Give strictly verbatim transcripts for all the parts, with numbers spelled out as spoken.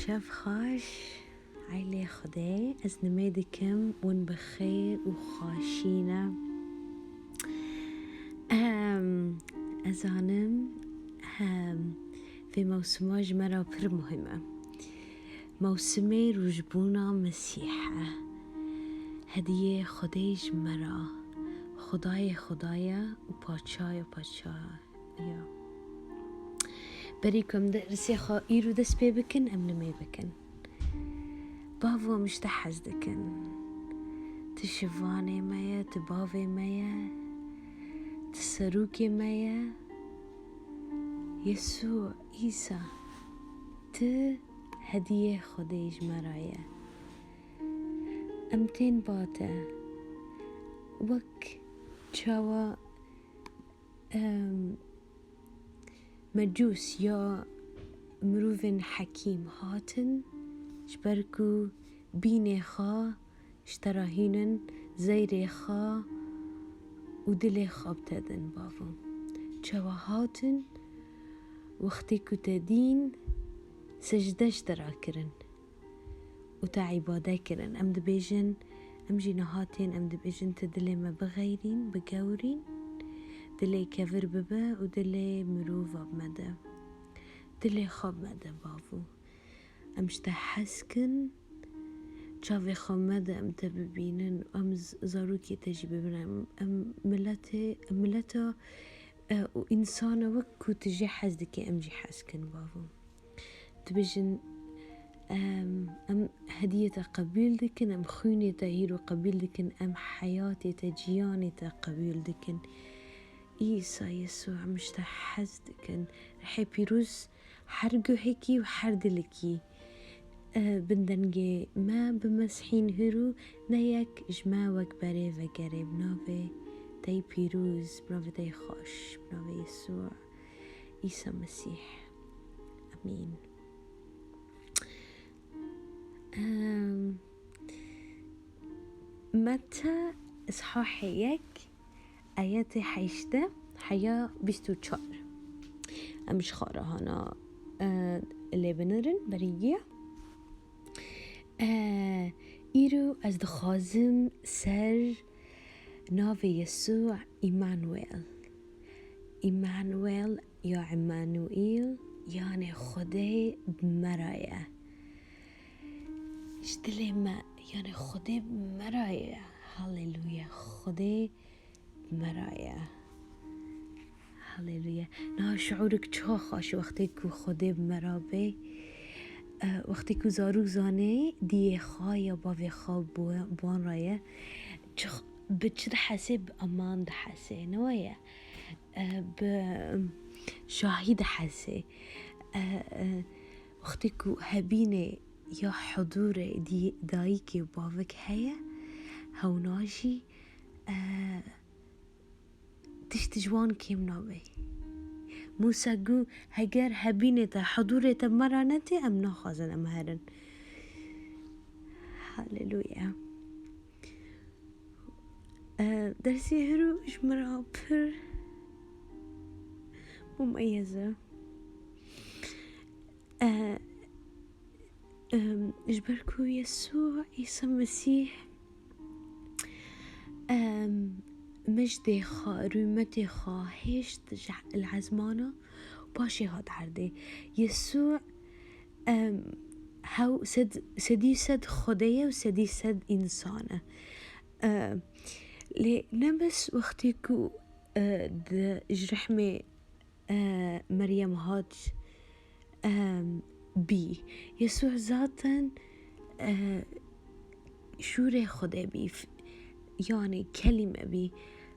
Şev xweş, aîlê Xwedê, ez nimê dikim, hûn bi xêr û xweşî ne. Em, ez zanim, em, vê mewsima ji me re pir muhim e. Mewsimê rûjbûna Mesîh e. Hediyê Xwedê ji me re. Xwedayê Xwedaya û Paçaya Paçaya. Ya. Berî ku em dersê xwe îro dest pê bikin, em nimê bikin. Bavo, em ji te hez dikin. Tu şivanê me ye, tu bavê me ye, tu serokê me ye. Yesû, Îsa, tu hediyê Xwedê ji me re ye. Em tên ba te. Wek çawa, em, mecûs ya mirovên hekîm hatin, ji ber ku bînê xwe ji te re hînin, zeyrê xwe û dilê xwe bi te din, bavo. Çawa hatin, wextê ku te dîn, secde ji te re kirin û te îbade kirin. Em dibêjin, em jî niha tên, em dibêjin, tu dilê me bixeyrîn, bigewrîn, dilê kevir bibe û dilê mirova bi me de. Dilê xwe bi me de, bavo. Em ji te hez kin, çavê xwe me de em te bibînin, em z-, zarokê te jî bibînin, em, em miletê, em mileta, e, û însana wek ku tu jê hez dikî, em jî hez kin, bavo. Dibêjin, em, em hediyê te qebîl dikin, em xwînê te hîro qebîl dikin, em heyatê te, ciyanê te qebîl dikin. Îsa Yesû, em ji te hez dikin. Rihê pîroz her guhekî û her dilekî, e, bin dengê me bi Mesîhîn hîro ne yek ji me wek berê vegerê bi navê te yî pîroz, bi navê te yî xweş, bi navê Yesû. Îsa Mesîh. Amîn. Em, Mete, îshahê yek, ayetê heştê heya bîst û çar. Em ji xwe re hana, e, lê binirin, berî ye. E, îro ez dixwazim ser navê Yesû Îmanuel. Îmanuel ya Îmanuîl, yanê Xwedê bi me re ye. Ji dilê me, yanê Xwedê bi me re ye. Haleluya. Xwedê bi me re ye. Haleluya. Niha şiûrik çawa xweş e wextê ku Xwedê bi me re bê. E, wextê ku zarok zanê diyê xwe ya bavê xwe bi wan re ye, çi x-, bi çi dihesê? Bi eman dihesê, ne weye? E, bi, em, şahî dihesê. E, e, wextê ku hebînê ya hudûrê dî-, dayikê û bavik heye, hewna jî, e, tişt ji wan kêm nabe. Mûsa got, heger hebînê te, hudûrê te me re netê, em naxwazin em herin. Haleluya. E, dersê hîro ji min re pir mumeyez e. E, em, ji ber ku Yesû Îsa Mesîh, em, mijdê xwe, rûmetê xwe hêşt ji, li ezmana, paşê hat erdê. Yesû, em, hew sed, sedî sed Xwedê ye û sedî sed însan e. E, lê ne bes wextê ku, e, di, ji rehmê, e, Meryem hat, e, bî. Yesû zaten, e, şûrê Xwedê bî, f-, yanî kelîme bî.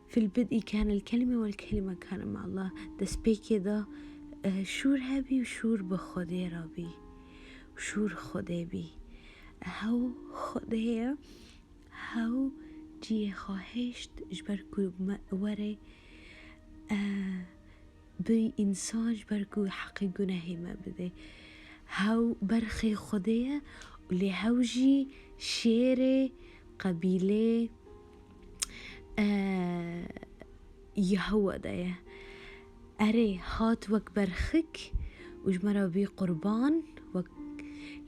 Fil bidî kane el kelîme wel kelîme kane ma Allah. Destpêkê de, e, şûr hebî û şûr bi Xwedê re bî. Şûr Xwedê bî. Hew Xwedê ye, hew cihê xwe hêşt ji ber ku me, were, e, bi însan ji ber ku heqê gunehê me bide. Hew berxê Xwedê ye, lê hew jî şêrê qebîlê, e, Yehowa de ye. Erê, hat wek berxik û ji me re bî qurban, wek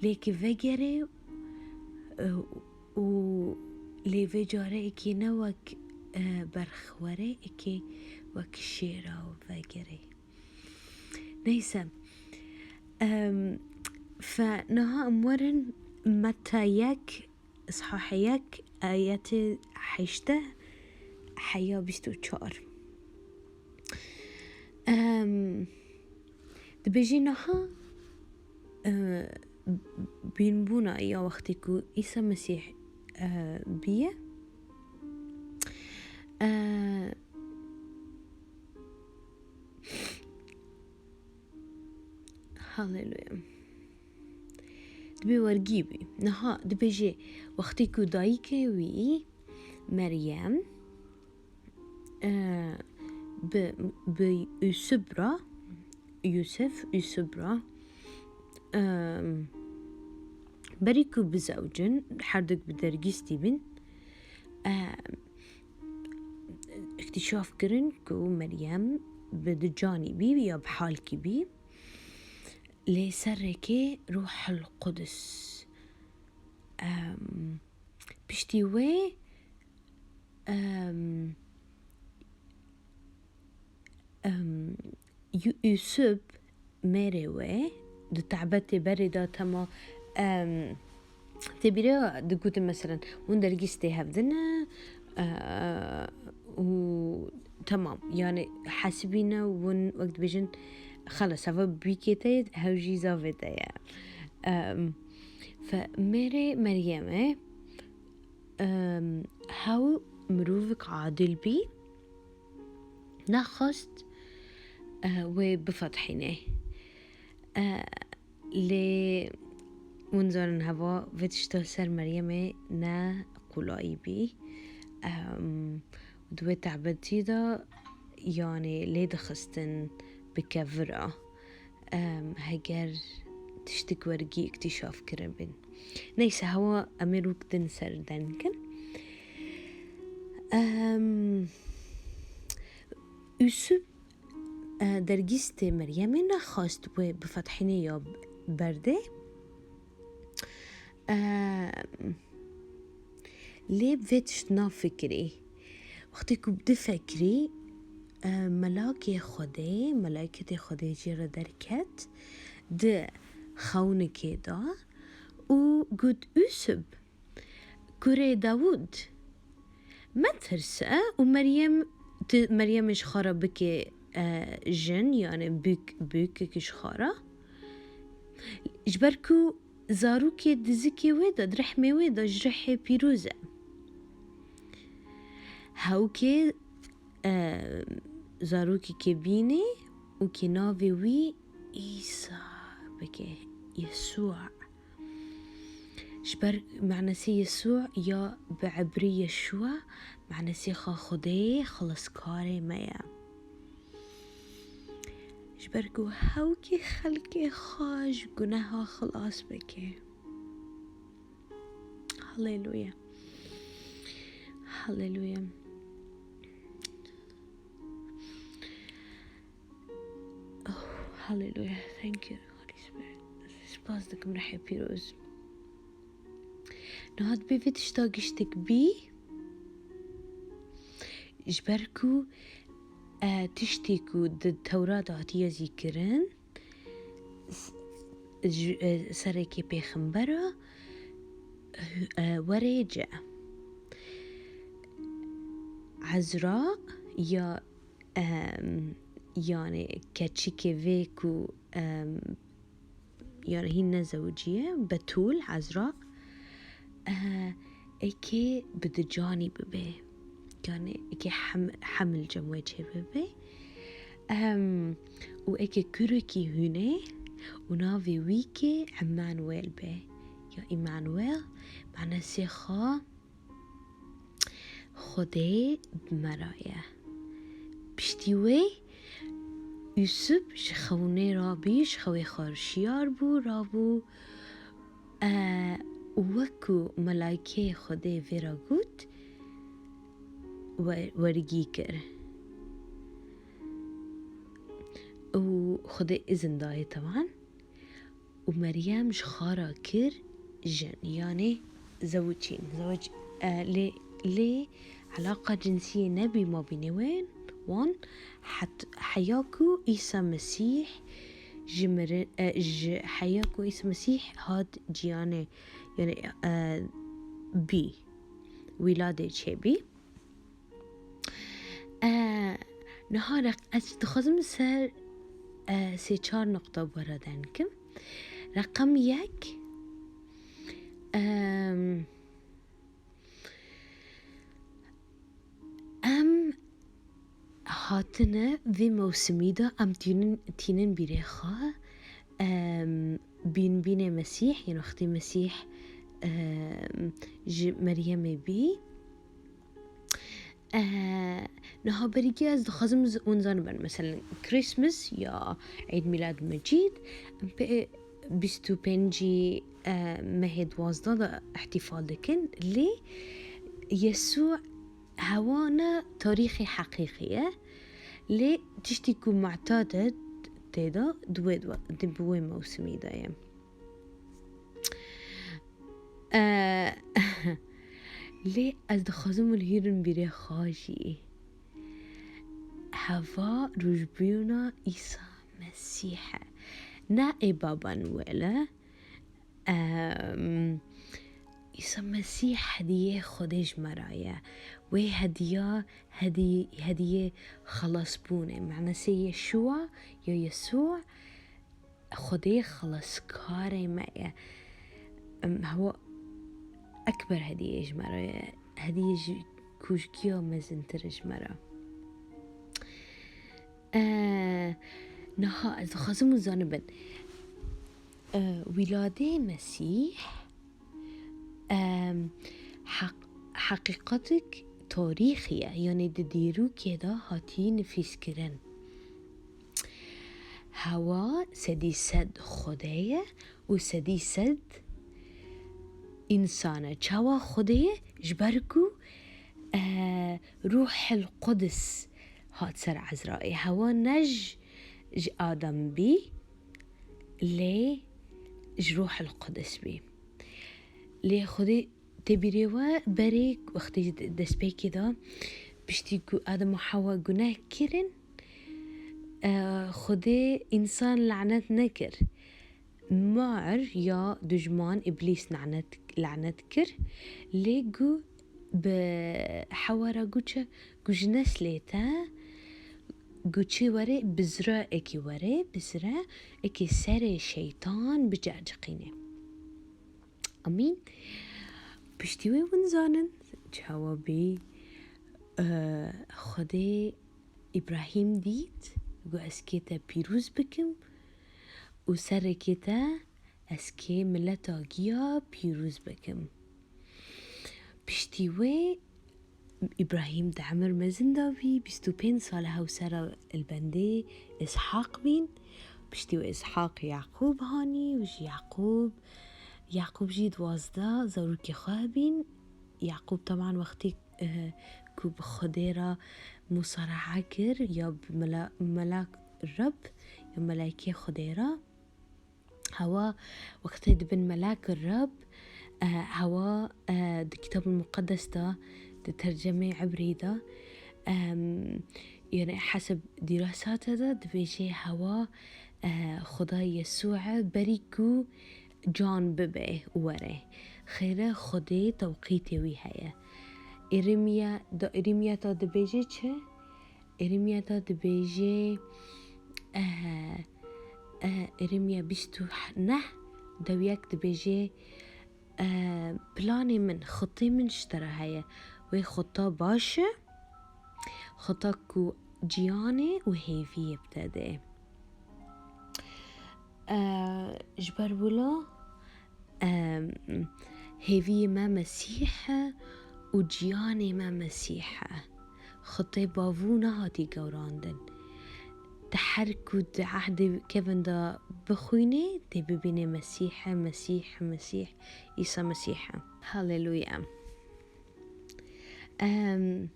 lê ki vegerê, e, û lê vê carê êkê ne wek, e, berxwerê, êkê wek şêra vegerê. Neyse. Em, fe niha em werin Metta yek, Îshah yek, ayetê heştê heya bîst û çar. Em, dibêjî niha, e, bînbûna ya wextê ku Îsa Mesîh, e, bîye. E, Haleluya. Dibê wergî bî. Niha dibêje, wextê ku dayikê wî Meryem, e, bi, bi Yusuf re, Yusuf, Yusuf re, e, berî ku bizewicin, her du bi dergîstî bin, e, îktîşaf kirin ku Meryem bi du canî bî ya bi halkî bî. Lê serrekê Ruhul Qudus. Em, piştî wê, em, em, Yu-, Yusuf mêrê wê di te'betê berê de tema, em, tê bîrê digotin, meselen, hûn dergîstê hev dine, e, û temam. Yani hesibîne hûn wek dibêjin, xelas, heva bîkê te ye, hew jî zavê te ye. Em, fe-, mêrê Meryemê, em, hew mirovik adil bî, nexwest, e, wê bifetihînê. E, lê hûn zanin heva vê tişta ser Meryemê ne qolayî bî. Em, di wê te'betî de, yani, lê dixistin bi kevira. Em, heger tiştik wergî îktîşaf kiribin. Neyse, hewa em ê rûk din ser deng kin. Em, Yusuf, e, dergîstê Meryemê nexwest wê bifetihînê ya berdê. Em, lê vê tişt nafikirî. Wextê ku difekirî, e, melakê Xwedê, melaketê Xwedê jê re derket di xewnikê de û got, Yusuf, kurê Dawûd, metirse û Meryem, tu Meryemê ji xwe re bike, e, jin, yani bûk, bûkek ji xwe re. Ji ber ku zarokê di zikê wê de, di rehmê wê de, ji rihê pîroz e. Hewkê, e, zarokekê bînê û kê navê wî Îsa bike, Yesû. Ji ber manasê Yesû ya bi ebrî Yeşûa, manasê xwe Xwedê, xilaskarê me ye. Ji ber ku hewkê xelkê xwe ji guneha xilas bike. Haleluya. Haleluya. Oh, haleluya. Thank you, Holy Spirit. Spas dikim, Rihê Pîroz. Niha dibê vê tişta giştek bî, ji ber ku, e, tiştê ku di Tewrata hatiye zîkirin, s-, ji, e, serekê pêxembera, e, were ce. Ezra ya, em, yani keçikê vê ku, em, yani hîn nezewiciye, Betûl, Ezra, e, êkê bi du canî bibe. Yani êkê hem-, hemil cem wê çê bibe. Em, û êkê kurekî hûnê û navê wî kê Emmanuel be. Ya Emmanuel, manasê xwe Xwedê bi me re ye. Piştî wê Yusuf ji xewnê rabî, ji xewê xwe şiyar bû, rabû, e, û wek ku melaykeyê Xwedê vê re got, we-, wergî kir. Û Xwedê izin dayê tevan. û Meryem ji xwe re kir jin, yanê zewicîn, zewic, e, lê, lê elaqa cinsiyê nebî mabînê wen, wan, het-, heya ku Îsa Mesîh ji mirin, e, ji heya ku Îsa Mesîh hat ciyanê, yanê, e, bî, wîladê çêbî. E, niha req-, ez dixwazim ser, e, sê çar noqta bi we re dernikim. Reqem yek, em, em hatine vê mewsimî de, em tînin, tînin bîrê xwe, em, bînbînê Mesîh, yên wextî Mesîh, em, ji Meryemê bî. Eh, niha berî kê ez dixwazim z-, hûn zanibin, meselen, Christmas ya Eid Milad Mecîd, em pê bîst û pêncî, eh, mehê duwazdeh de ihtifal dikin, lê Yesû hewa ne tarîxê heqîqî ye, lê tiştî ku mu'ted e tê de, di wê, di wê mewsimî de ye. Eh, lê ez dixwazim hûn hîrin bîrê xwe jî. Heva rojbûna Îsa Mesîh e. Ne ê Baba Noel e. Em, Îsa Mesîh hediyê Xwedê ji me re ye. Wê hediya, hedî-, hediyê xelasbûnê. Manasê Yeşûa ya Yesû Xwedê xelaskarê me ye. Em, hewa ekber hediyê ji me re ye. Hediyê ji ku ji giya mezintir e ji me re. E, niha ez dixwazim hûn zanibin. E, wîladê Mesîh, em, heq-, heqîqetek tarîxî ye, yanî di dîrokê de hatî nifîskirin. Hewa sedî sed Xwedê ye û sedî sed însan e. Çawa Xwedê ye? Ji ber ku, e, Ruhil Qudus hat ser Ezraîl. Hewa ne ji, ji Adem bî, lê ji Ruhil Qudus bî. Lê Xwedê tê bîrê we berê wextê ji de-, destpêkê de, piştî ku Adem û Hewa guneh kirin, e, Xwedê însan lanet nekir. Mar ya dijman Îblîs lanet, lanet kir, lê gu bi Hewa re gu çi, gu ji neslê te, gu çi were, bizre ekî were, bizre ekî serê şeytan bicerciqîne. Amîn. Piştî wê hûn zanin, çawa bî, e, Xwedê Îbrahîm dît, gu ez kê te pîroz bikim û serê kê te ez kê mileta giya pîroz bikim. Piştî wê Îbrahîm di emir mezin de bî, bîst û pênc sal hewsera li bendê Îshaq bîn. Piştî wê Îshaq Yaqûb hanî û ji Yaqûb, Yaqûb jî duwazdeh zarokê xwe hebîn. Yaqûb teban wextî, eh, ku bi Xwedê re musaraha kir ya bi mela-, melak Reb ya melekê Xwedê re, hewa wextê dibin melak Reb, eh, hewa, eh, di Kitabul Muqeddes de, di tercemê Ebrî de, em, yani heseb dirasata de dibêje hewa, eh, Xuda Yesû e berî ku can bibe û were. Xêre Xwedê tewqîtê wî heye. Îrimiya, da Îrimiya ta dibêje çi? Îrimiya ta dibêje, eh, eh, Îrimiya bîst û neh, dewiyek dibêje, eh, planê min, xitê min ji te re heye. Wê xita baş e, xita ku ciyanê û hêviyê bi te de. Eh, ji ber wilo, em, hêviyê me Mesîh e û ciyanê me Mesîh e. Xitê bavû nehatî gewrandin. Te her ku di ehdê kevin de bixwînê, tê bibînê Mesîh e, Mesîh, Mesîh, Îsa Mesîh e. Haleluya. Em,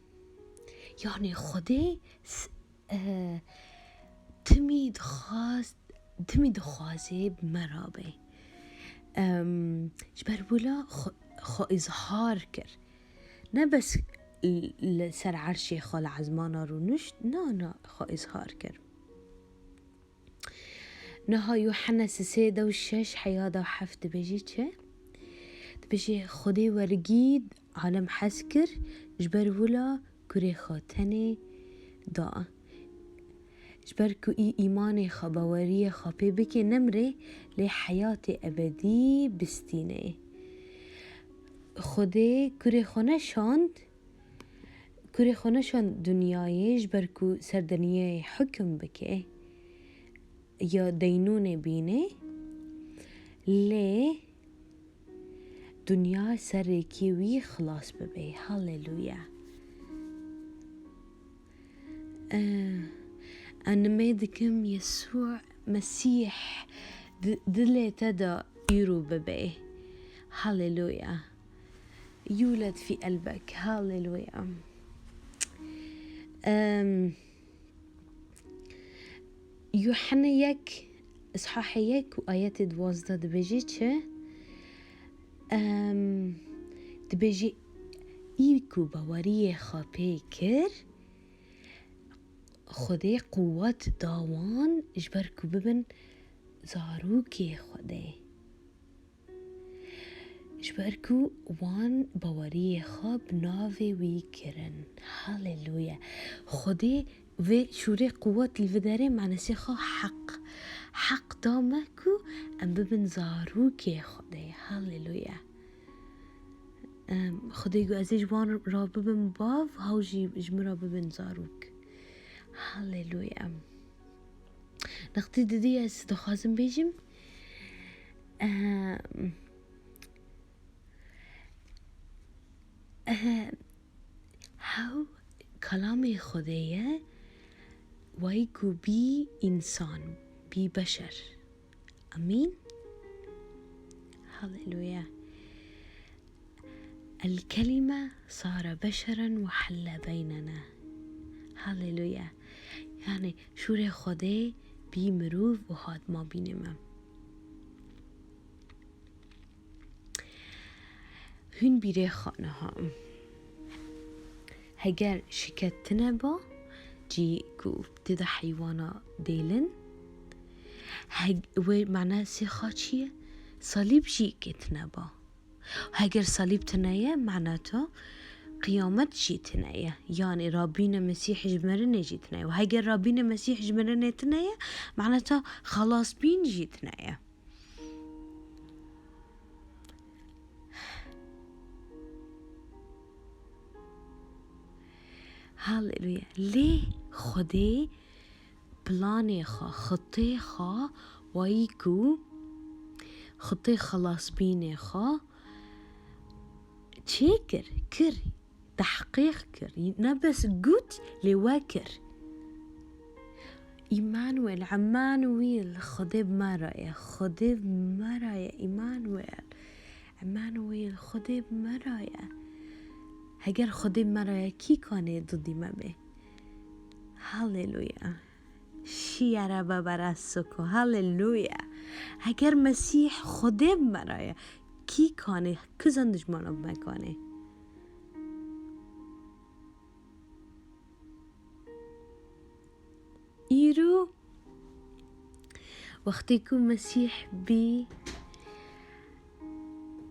yani Xwedê s-, e, timî dixwaz-, timî dixwazê bi me rabe. Em, ji ber wila xwe, xwe îzhar kir. Ne bes li ser erşê xwe li ezmana rûnişt, na, na, xwe îzhar kir. Niha Yuhanna sisê de û şeş heya de û heft dibêjî çi? Dibêjê, Xwedê wergî alem hez kir, ji ber wila kurê xwe tenê da. Ji ber ku î îmanê xwe, baweriyê xwe pê bike, nemrê, lê heyatê ebedî bistîne. Xwedê kurê xwe neşand, kurê xwe neşand dinyayê, ji ber ku ser dinyayê hukm bike, ya deynûnê bîne, lê dinya ser rêkê wî xilas bibe. Haleluya. Eh, ez nimê dikim Yesû Mesîh di-, dilê te de îro bibe. Haleluya. Yûled fî elbek. Haleluya. Em, Yuhanna yek, îshahê yek û ayetê duwazdeh dibêje çi? Em, dibêje, Î ku baweriyê xwe pê kir, Xwedê quwet da wan ji ber ku bibin zarokê Xwedê. Ji ber ku wan baweriyê xwe bi navê wî kirin. Haleluya. Xwedê vê şûrê quwet li vê derê manasê xwe heq. Heq da me ku em bibin zarokê Xwedê. Haleluya. Em, Xwedê got, ez ê ji wan re bibim bav, hew jî ji min re bibin zarok. Haleluya. Nextî didî ez dixwazim bêjim, em, em, hew kelamê Xwedê ye, wayî ku bî însan, bî beşer. Amîn. Haleluya. El kelime sare beşeren ve helle beynena. Haleluya. Yani şûrê Xwedê bî mirov û hat mabînê me. Hûn bîrê xwe niha. Heger şiket tine ba, cî ku tê de heywana dêlin, heg-, wê manasê xwe çi ye? Salîb jî kê tine ba. Heger salîb tine ye, mana to qiyamet jî tine ye. Yani Rabîne Mesîh ji mirinê jî tine ye. Û heger Rabîne Mesîh ji mirinê tine ye, mana to xelasbîn jî tine ye. Haleluya. Lê Xwedê planê xwe, xitê xwe, wayî ku xitê xelasbînê xwe çêkir, kir, tehqîq kir. Ne bes got, lê we kir. Îmanuel, Emanuel, Xwedê bi me re ye, Xwedê bi me re ye, Îmanuel. Emanuel, Xwedê bi me re ye. Heger Xwedê bi me re ye, kî kanê didî me bê? Haleluya. Şiyara babara soko. Haleluya. Heger Mesîh Xwedê bi me re ye, kî kanê, kizan dijmana bi me kanê? Îro wextê ku Mesîh bî,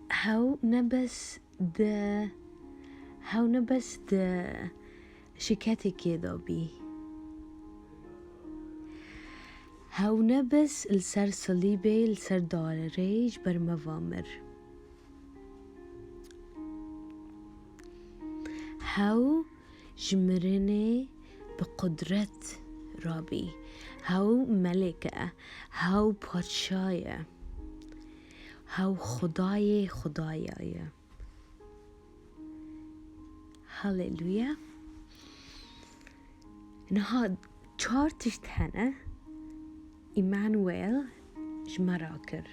hew ne bes di, hew ne bes di şiketekê de bî. Hew ne bes li ser silîbê, li ser darê ji ber me va mir. Hew ji mirinê bi qudret rabî. Hew melek e, hew padşa ye, hew Xwedayê xwedaya ye. Haleluya. Niha çar tişt hene Îmanuel ji me re kir.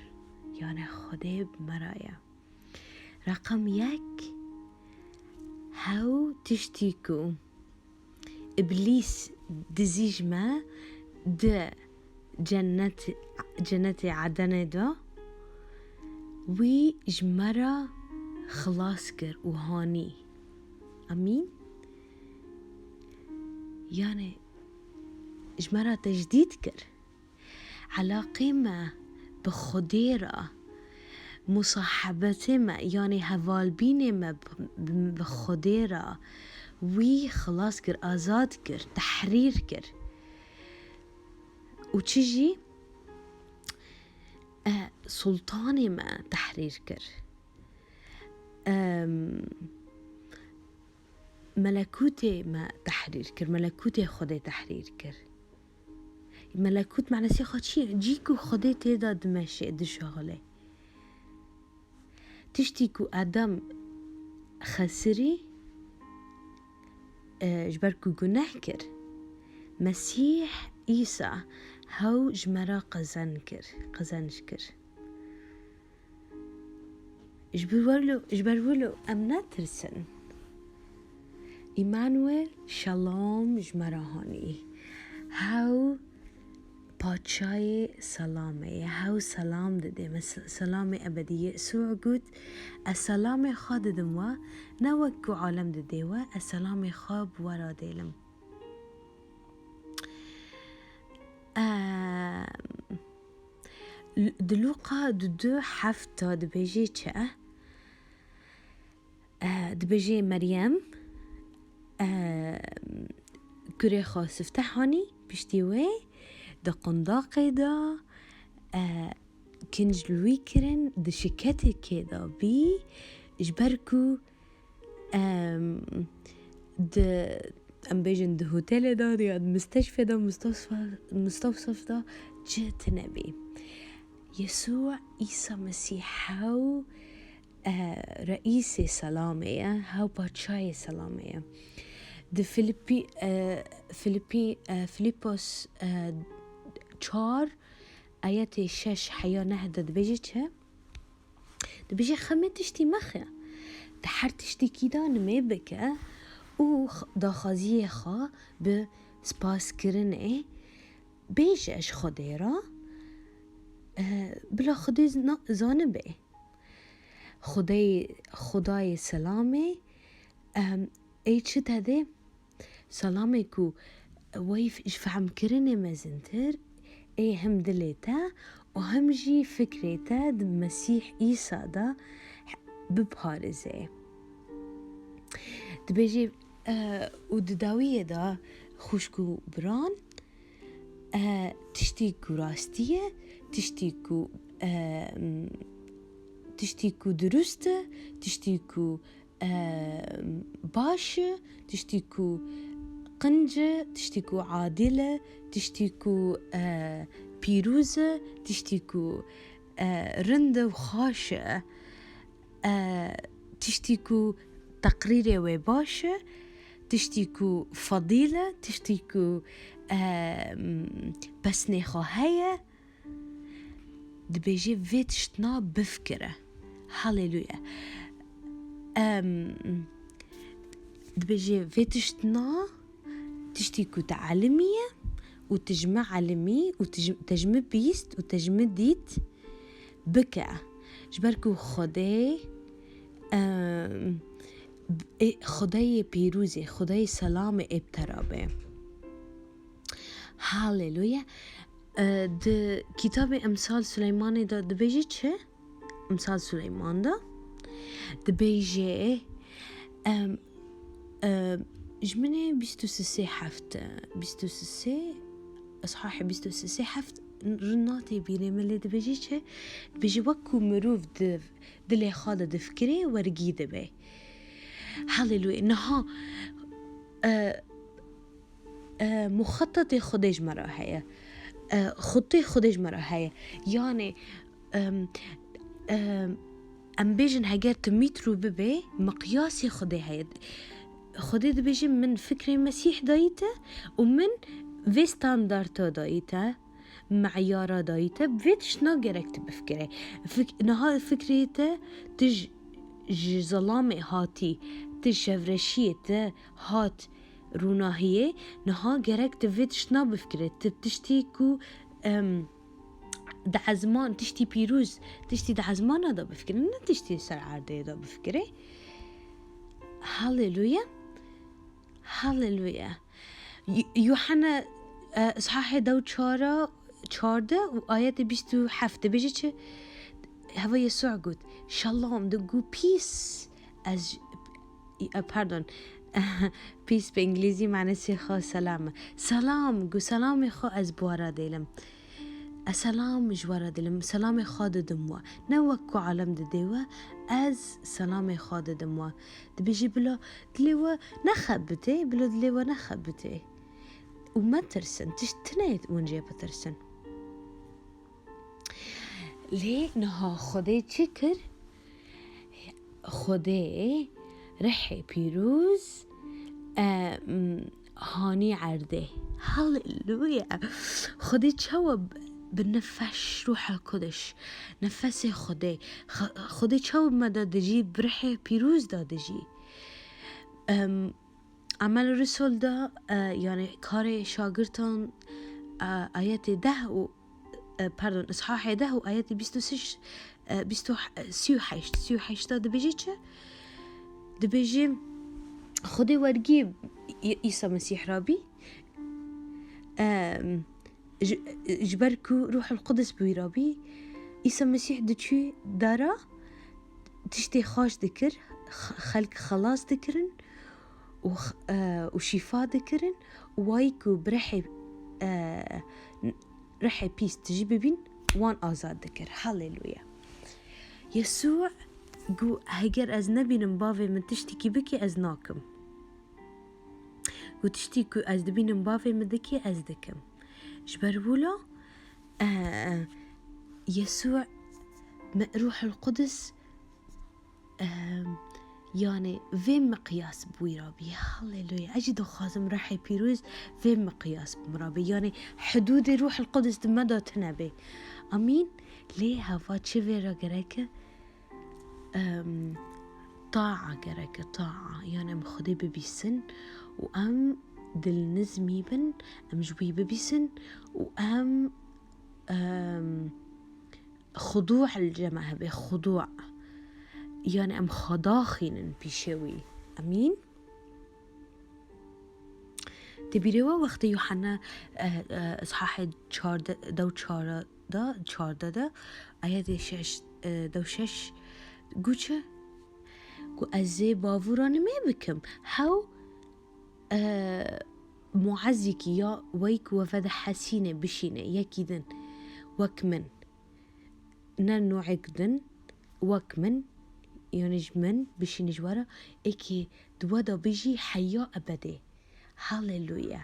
Yani Xwedê bi me re ye. Reqem yek, hew tiştî ku Îblîs dizî ji me di cennet, cenetê Edenê de Wî ji me re xilas kir û hanî. Amîn. Yani ji me re tecdîd kir. Elaqê me bi Xwedê re, musahebetê me, yani hevalbînê me bi, bi, bi Xwedê re, wî xilas kir, azad kir, tehrîr kir. Û çi jî? E, sultanê me tehrîr kir. Em, melekûtê me tehrîr kir, melekûtê Xwedê tehrîr kir. Melekût manasê xwe çi ye? Cî ku Xwedê tê de dimeşe, dişuxile. Tiştî ku Adam xesirî, e, ji ber ku guneh kir, Mesîh Îsa hew ji me re qezen kir, qezenc kir. Ji ber wilo, ji ber wilo em netirsin. Îmanuel, şelam ji me re hanî. Hew Paçayê selamê ye, hew selam dide me, se-, selamê ebedî ye. Yesû got, "Ez selamê xwe didim we, ne wek ku alem didê we, ez selamê xwe bi we re dêlim." Em, L-, di Lûqa du du heft de dibêje çi? Eh, dibêje Meryem, eh, kurê xwe sifte hanî, piştî wê di qundaqê de, eh, kinc li wî kirin, di şiketekê de bî, ji ber ku, em, di, em bêjin di hotelê de ya di misteşfê de, mustawsa-, mustawsaf de çi tune bî. Yesû Îsa Mesîh hew, e, reîsê selamê ye, hew paçayê selamê ye. Di Filipî, e, Filipî, e, Filipos, e, çar, ayetê şeş heya neh de dibêje çi? Dibêje, "Xemê tiştî mexe. Di her tiştîkî de nimê bike û x-, daxwaziyê xwe bi spaskirinê bêje ji Xwedê re, e, bila Xwedê zna-, zanibe." Xwedê, Xwedayê selamê, em, ê çi te dê? Selamê ku wey f-, ji fehmkirinê mezintir, ê him dilê te û him jî fikrê te di Mesîh Îsa de biparize. Dibêje, e, û di dawiyê de xwişk û biran, e, tiştî ku rastî ye, tiştî ku, e, m, tiştî ku dirust e, tiştî ku, e, baş e, tiştî ku qinc e, tiştî ku adil e, tiştî ku, e, pîroz e, tiştî ku, e, rind e û xaş e, e, tiştî ku teqrîrê wê baş e, tiştî ku fedîl e, tiştî ku, e, m, pesnê xwe heye, dibêje vê tiştna bifkire. Haleluya. Em, dibêje vê tiştna, tiştî ku te elimî ye û tu ji me elimî û tu ji, te ji min bîst û te ji min dît, bike. Ji ber ku Xwedê, em, ê, Xwedayê pîrozê, Xwedayê selamê ê bi te re be. Haleluya. E, di kitabê Emsal Suleymanê de dibêje çi? Emsal Suleyman de dibêje, em, em, ji min ê bîst û sisê heft, bîst û sisê, eshahê bîst û sisê heft, rin nate bîrê min lê dibêje çi? Dibêje wek ku mirov di dilê xwe de difikirê, wergî dibe. Haleluya. Niha, e, e, muxetetê Xwedê ji me re heye. E, xutê Xwedê ji me re heye. Yani, em, em, em bêjin heger tu mîtro bibe, miqyasê Xwedê heye. Xwedê dibêje, "Min fikrê Mesîh dayî te û min vê standarta dayî te, meyara dayî te, bi vê tiştna gerek tu bifikire." Fik-, niha fikrê te, tu ji, ji zelamê hatî, tu ji şevreşiyê te hat rûnahiyê, niha gerek tu vê tiştna bifikire. Tu tiştî ku, em, di ezman, tiştî pîroz, tiştî di ezmana de bifikire, ne tiştî ser erdê de bifikire. Haleluya. Haleluya. Y-, Yuhanna, e, îshahê dew çara, çardeh û ayetê bîst û heft dibêje çi? Heva Yesû got, "Şalom", digot, "Peace." Ez, e, pardon, peace bi îngilîzî manasê xwe selam e. "Selam", got, "Selamê xwe ez bi we re dêlim. Ez selam ji we re dilim, selamê xwe didim we. Ne wek ku alem didê we, ez selamê xwe didim we." Dibêjî, "Bila dilê we nexebitê, bila dilê we nexebitê. Û metirsin, tişt tune hûn jê bitirsin." Lê niha Xwedê çi kir? Xwedê rihê pîroz, e, m, hanî erdê. Haleluya! Xwedê çawa b-, bi nefes Ruhel Kudiş, nefesê Xwedê, X-, Xwedê çawa me da dijî, bi rihê pîroz da dijî. Em, Amel Rusul da, e, yani karê şagirtan, e, ayetê deh û, e, pardon, îshahê deh û ayetê bîst û sî, e, bîst û, sî û heşt, sî û heşt da dibêje çi? Dibêje, Xwedê wergî Î-, Îsa Mesîh rabî, e, ji, ji ber ku Ruhul Qudus bi wî rabî, Îsa Mesîh diçû dara, tiştê xweş dikir, x-, xelk xelas dikirin û x-, e, û şîfa dikirin û wayî ku bi rihê, e, rihê pîs tijî bibîn, wan azad dikir. Haleluya. Yesû got, "Heger ez nebînim bavê min tiştekî bike, ez nakim." Got, "Tiştî ku ez dibînim bavê min dike, ez dikim." Ji ber wilo, e, Yesû me Ruhul Qudus, e, yani vê miqyas bi wî re bî. Haleluya. Ez jî dixwazim rehê pîroz vê miqyas bi min re bî. Yani hidûdê Ruhul Qudus di me de tune bê. Amîn. Lê heva çi vê re gereke? Em, taa gereke, taa. Yani em Xwedê bibîsin û em dilnizmî bin, em ji wî bibîsin û em, em, xudû li cem me hebe, xudû. Yani em xwe daxînin pîşê wî. Emîn. Tê bîrê we wextê Yuhanna, e, e, îshahê çardeh, dew çardeh, çardeh de, ayetê şeş, e, dew şeş, got çi? Got, "Ez ê bavû re nimê bikim. Hew, e, muezîkî ya weyk we vedihesîne bişîne, yekî din, wek min." Ne nûek din, wek min, yani ji min, bişîne ji we re, êkê di we de bijî heya ebedê. Haleluya.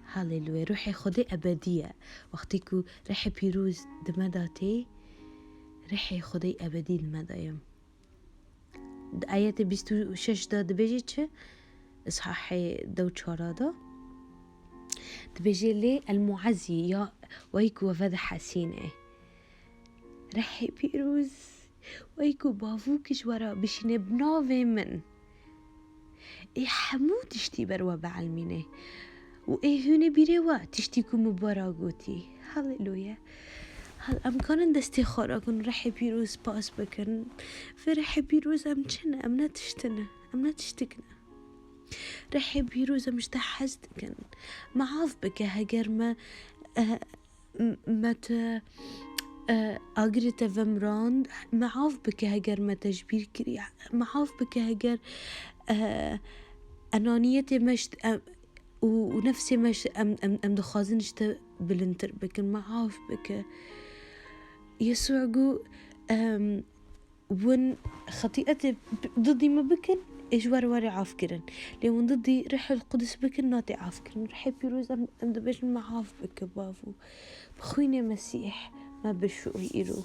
Haleluya. Ruhê Xwedê ebedî ye. Wextê ku rihê pîroz di me de tê, rihê Xwedê ebedî di me de ye. Di ayetê bîst û şeş de dibêje çi? Îshahê dew çara de. Dibêje lê el muezî ya weyk we vedihesîne. Rihê pîroz, weyk û bavûk ji we re bişîne bi navê min. Ê hemû tiştî ber we bielmîne. Û ê hûnê bîrê we tiştî ku min bi we re gotî. Haleluya. Hal em kanin destê xwe rakin, rihê pîroz spas bikin. Vê rihê pîroz em çi ne? Em ne tiştine. Em ne tiştik ne. Rihê pîroz em ji te hez dikin. Me af bike heger me, eh, m-, me te, eh, agirê te vemirand. Me af bike heger me te ji bîr kiriye. Me af bike heger, eh, enaniyetê me ji, em, û, û nefsê me ji, em, em, em dixwazin ji te bilindtir bikin. Me af bike. Yesû got, em, hûn xetîetê didî min bikin, ê ji we re were afkirin. Lê hûn didî Rihul Qudus bikin, natê afkirin. Rihê pîroz em, em dibêjin me af bike, bavû. Bi xwînê Mesîh me bişoy îro.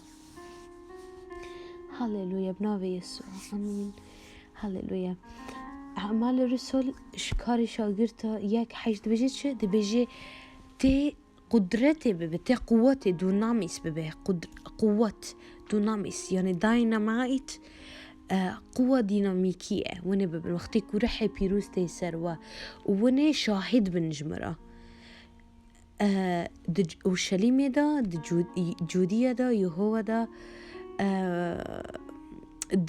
Haleluya, bi navê Yesû. Amîn. Haleluya. Emal Rusul ji karê şagirta yek heşt dibêje çi? Dibêje tê qudretê bibe, tê quwetê, dunamis bibe. Qud-, quwet, dunamis, yani dynamite, e, quwa dinamîkî ye. Winê bibin, wextê ku rihê pîroz tê ser we û winê şahid bin ji min re. e, di Urşelîmê de, di Cû-, Cûdiye de, Yehowa de, e,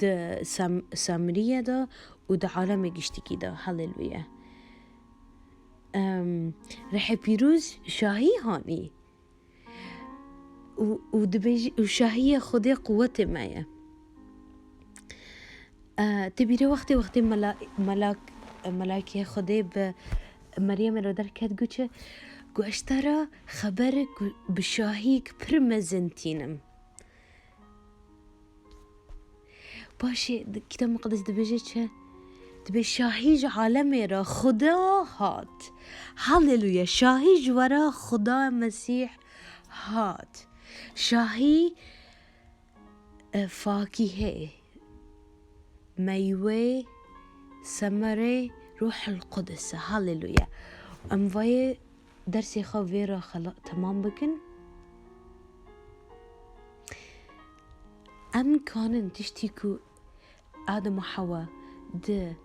di Sam-, Samiriye de û di alemê giştikî de. Haleluya. Em, Rihê Pîroz şahî hanî. Û, û dibêjî, û şahiyê Xwedê quwetê me ye. E, tê bîrê wextê, wextê mela-, melak-, melakê Xwedê bi Meryemê re derket, got çi? Got, "Ez te re xeberek bi şahiyek pir mezin tînim." Paşê di-, Kitab Muqeddes dibêje çi? Dibê şahî ji alemê re Xuda hat. Haleluya! Şahî ji we re Xuda Mesîh hat. Şahî, e, fakîhê, meywe, semerê Ruhul Qudus. Haleluya! Em vayê dersê xwe vê re xela-, temam bikin. Em kanin tiştî ku Adem û Hewa di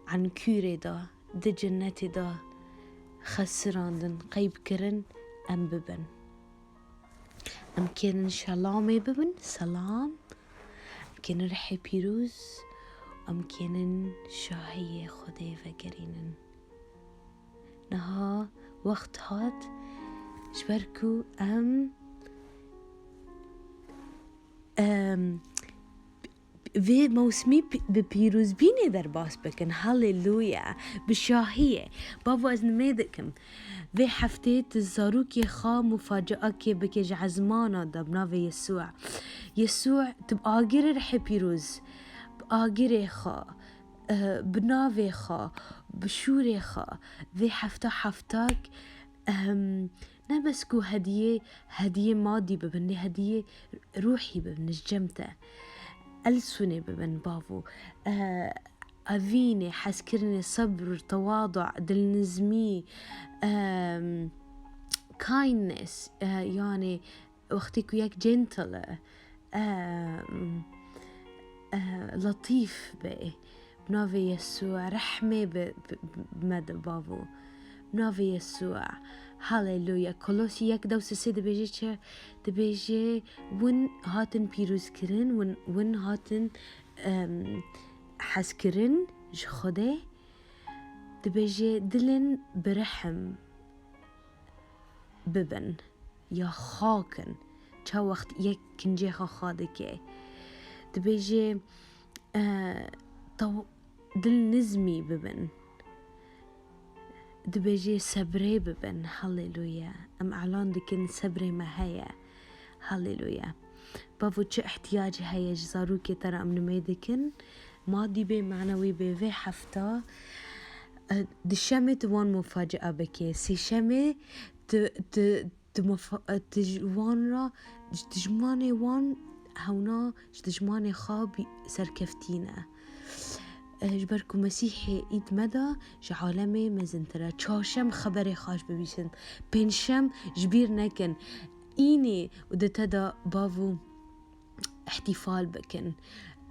enkûrê de, di cennetê de xesirandin, qeyb kirin, em bibin. Em kênin şelamê bibin, selam. Em kênin rihê pîroz. Em kênin şahiyê Xwedê vegerînin. Niha wext hat ji ber ku em, em, vê mewsimî pi-, bi pîrozbînê derbas bikin. Haleluya! Bi şahiyê. Bavo, ez nimê dikim. Vê heftê tu zarokê xwe mufaceakê bike ji ezmana de bi navê Yesû. Yesû, tu bi agirê rihê pîroz, bi agirê xwe, eh, bi navê xwe, bi şûrê xwe, vê hefta heftak, ehm, ne bes ku hediyê, hediyê madî bibin, lê hediyê ruhî bibin ji cem te. Elsûnê bibin, bavo. Eh, evînê, hezkirinê, sebr, tewadu, dilnizmî, ehm, kindness, eh, yani wextê ku yek gentle e, em, e, letîf be. Bi navê Yesû, rehmê bi, bi, bi me de, bavo. Bi navê Yesû. Haleluya. Kolosî yek dew sisê dibêje çi? Dibêje, win hatin pîrozkirin, win, win hatin, em, hezkirin ji Xwedê. Dibêje, dilin bi rehm bibin ya xakin. Ça wext yek kincê xwe xwe dike. Dibêje, eh, taw-, dilnizmî bibin. Dibêje sebrê bibin. Haleluya. Em elan dikin sebrê me heye. Haleluya. Bavo, çi ihtiyacî heye ji zarokê te re em nimê dikin. Madî bê, manewî bê, vê hefta, e, dişemê tu wan mufacia bike. Sêşemê tu, tu, tu mufa-, e, tu ji wan re, ji dijmanê wan hewna ji dijmanê xwe bî-, serkeftî ne. E, ji ber ku Mesîhê îd me de ji alemê mezintir e. Çarşem xeberê xweş bibîsin. Pêncşem ji bîr nekin. Înê û di te de bavo îhtîfal bikin.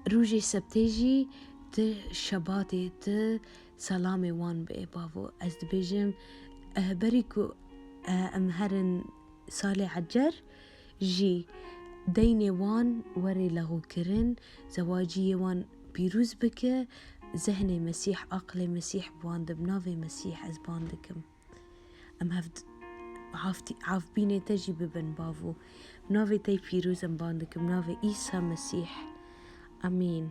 Rojê sebtê jî ti şebatê, ti selamê wan bê, bavo. Ez dibêjim, eh, berî ku, eh, em herin salê ecer jî deynê wan were lexûkirin, zewaciyê wan pîroz bike, zehnê Mesîh, aqilê Mesîh bi wan de, bi navê Mesîh ez ban dikim. Em hev-, havtî-, havbînê te jî bibin, bavo. Navê te yê pîroz em ban dikim, navê Îsa Mesîh. Amîn.